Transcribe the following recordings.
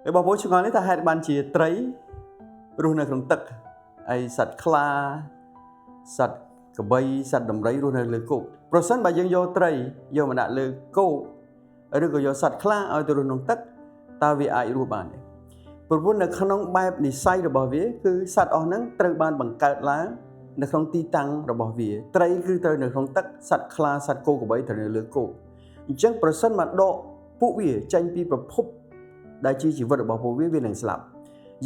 ហើយបងប្អូនឆ្ងល់នេះថាហេតុបានជាត្រីរស់នៅក្នុងទឹកហើយសត្វខ្លាសត្វក្របីសត្វដំរីរស់នៅលើគោកប្រសិនបើយើងយកត្រីយកមកដាក់លើគោកឬក៏យកសត្វខ្លាឲ្យទៅរស់ក្នុងទឹកតើវាអាចរស់បានទេព្រោះនៅក្នុងបែបនិស័យរបស់វាគឺសត្វអស់ហ្នឹងត្រូវបានបង្កើតឡើងនៅក្នុងទីតាំងរបស់វាត្រីគឺត្រូវនៅក្នុងទឹកសត្វខ្លាសត្វគោក្របីត្រូវនៅលើគោកអញ្ចឹងប្រសិនមកដកពួកវាចេញពីប្រភពដែលជាជីវិតរបស់ពួកវាវានឹងស្លាប់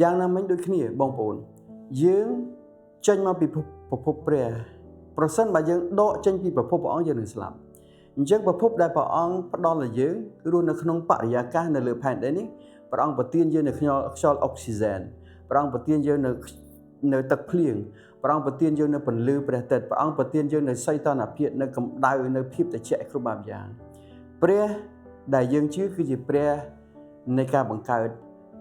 យ៉ាងណាមិញដូចគ្នាបងប្អូនយើងចេញមកពីប្រភពព្រះប្រសិនបើយើងដកចេញពីប្រភពព្រះអង្គយើងនឹងស្លាប់អញ្ចឹងប្រភពដែលព្រះអង្គផ្ដល់ឲ្យយើងរស់នៅក្នុងបរិយាកាសនៅលើផែនដីនេះព្រះអង្គប្រទានយើងនៅខ្យល់អុកស៊ីហ្សែនព្រះអង្គប្រទានយើងនៅទឹកភ្លៀងព្រះអង្គប្រទានយើងនៅពន្លឺព្រះអាទិត្យព្រះអង្គប្រទានយើងនៅសីតុណ្ហភាពនៅកម្ដៅនៅភាពត្រជាក់គ្រប់បែបយ៉ាងព្រះដែលយើងជឿគឺជាព្រះនៃការបង្កើត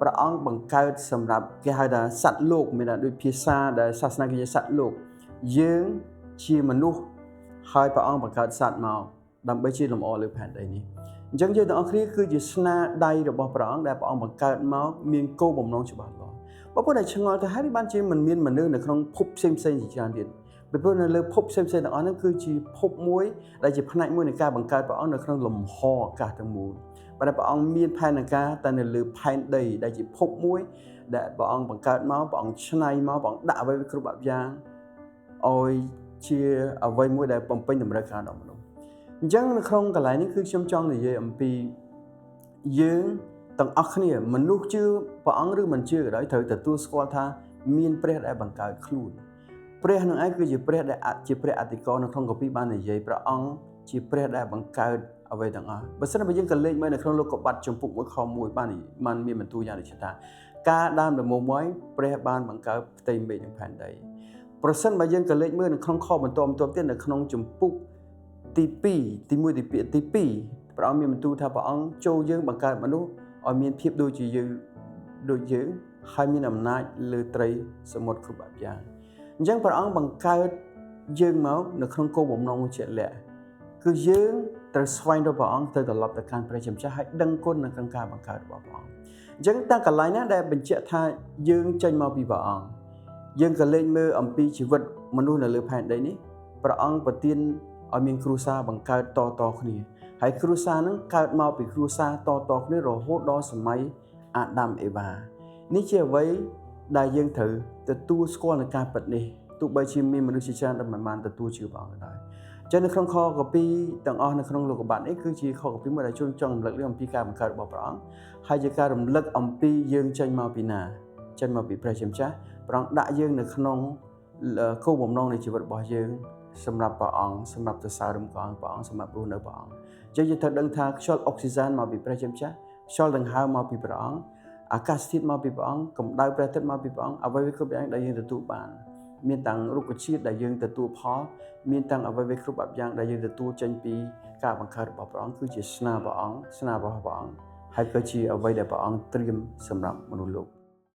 ព្រះអង្គបង្កើតសម្រាប់គេហៅថាសត្វលោកមានថាដូចភាសាដែលសាសនាគេសត្វលោកយើងជាមនុស្សហើយព្រះអង្គបង្កើតសត្វមកដើម្បីជាលម្អលើផែនដីនេះអញ្ចឹងយើងទាំងអស់គ្នាគឺជាស្នាដៃរបស់ព្រះអង្គដែលព្រះអង្គបង្កើតមកមានគោលបំណងច្បាស់លាស់បងប្អូនដែលឆ្ងល់ថាហេតុបានជាមិនមានមនុស្សនៅក្នុងភពផ្សេងផ្សេងជាច្រើនទៀតពីព្រោះនៅលើភពផ្សេងផ្សេងទាំងអស់ហ្នឹងគឺជាភពមួយដែលជាផ្នែកមួយនៃការបង្កើតព្រះអង្គនៅក្នុងលំហអាកាសទាំងមូលប៉ុន្តែព្រះអង្គមានផែនការតែនៅលើផែនដីដែលជាភពមួយដែលព្រះអង្គបង្កើតមកព្រះអង្គច្នៃមកព្រះអង្គដាក់អ្វីគ្រប់បែបយ៉ាងឲ្យជាអ្វីមួយដែលបំពេញតម្រូវការដល់មនុស្សអញ្ចឹងនៅក្នុងកន្លែងនេះគឺខ្ញុំចង់និយាយអំពីយើងទាំងអស់គ្នាមនុស្សជឿព្រះអង្គឬមិនជឿក៏ដោយត្រូវទទួលស្គាល់ថាមានព្រះដែលបង្កើតខ្លួនព្រះនឹងឯងគឺជាព្រះដែលជាព្រះអធិការនៅក្នុងគម្ពីរបាននិយាយព្រះអង្គជាព្រះដែលបង្កើតអ្វីទាំងអស់បើសិនបើយើងក៏លេខមើលនៅក្នុងលោកុបាទជំពូក1ខ1បានបានមានបន្ទូលយ៉ាងដូចថាការដើមដំបូងមកព្រះបានបង្កើតផ្ទៃមេឃនិងផែនដីប្រសិនបើយើងក៏លេខមើលនៅក្នុងខបន្ទាប់បន្ទាប់ទៀតនៅក្នុងជំពូកទី2ទី1ទី2ទី2ព្រះអង្គមានបន្ទូលថាព្រះអង្គចូលយើងបង្កើតមនុស្សឲ្យមានភាពដូចជាយើងដូចយើងហើយមានអំណាចលើត្រីសមុទ្រគ្រប់បែបយ៉ាងអញ្ចឹងព្រះអង្គបង្កើតយើងមកនៅក្នុងគោលបំណងជាក់លាក់គឺយើងត្រូវស្វែងរកព្រះអង្គទៅត្រឡប់ទៅកាន់ព្រះជាម្ចាស់ហើយដឹងគុណនៅក្នុងការបង្កើតរបស់ព្រះអង្គអញ្ចឹងតើកន្លែងណាដែលបញ្ជាក់ថាយើងចេញមកពីព្រះអង្គយើងក៏លេចមើលអំពីជីវិតមនុស្សនៅលើផែនដីនេះព្រះអង្គប្រទានឲ្យមានគ្រួសារបង្កើតតតគ្នាហើយគ្រួសារហ្នឹងកើតមកពីគ្រួសារតតគ្នារហូតដល់សម័យអាដាមអេវ៉ានេះជាអ្វីដែលយើងត្រូវទទួលស្គាល់នឹងការពិតនេះទោះបីជាមានមនុស្សជាច្រើនដែលមិនបានទទួលជឿព្រះអង្គក៏ដោយចឹងនៅក្នុងខកពីទាំងអស់នៅក្នុងលោកុបាទនេះគឺជាខកពីមួយដែលជួនចង់រំលឹករឿងអំពីការបង្កើតរបស់ព្រះអង្គហើយជាការរំលឹកអំពីយើងចេញមកពីណាចេញមកពីព្រះជាម្ចាស់ព្រះអង្គដាក់យើងនៅក្នុងគោលបំណងនៃជីវិតរបស់យើងសម្រាប់ព្រះអង្គសម្រាប់សរសើររំកងព្រះអង្គសម្រាប់រស់នៅព្រះអង្គចឹងយើងត្រូវដឹងថាខ្យល់អុកស៊ីហ្សែនមកពីព្រះជាម្ចាស់ខ្យល់ដង្ហើមមកពីព្រះអង្គអាកាសធាតុមកពីព្រះអង្គកម្ដៅព្រះអាទិត្យមកពីព្រះអង្គអ្វីៗគ្រប់យ៉ាងដែលយើងទទួលបានមានទាំងរុក្ខជាតិដែលយើងទទួលផលមានទាំងអ្វីៗគ្រប់បែបយ៉ាងដែលយើងទទួលចេញពីការបង្កើតរបស់ព្រះអង្គគឺជាស្នាព្រះអង្គស្នារបស់ព្រះអង្គហើយក៏ជាអ្វីដែលព្រះអង្គត្រៀមសម្រាប់មនុស្សលោក។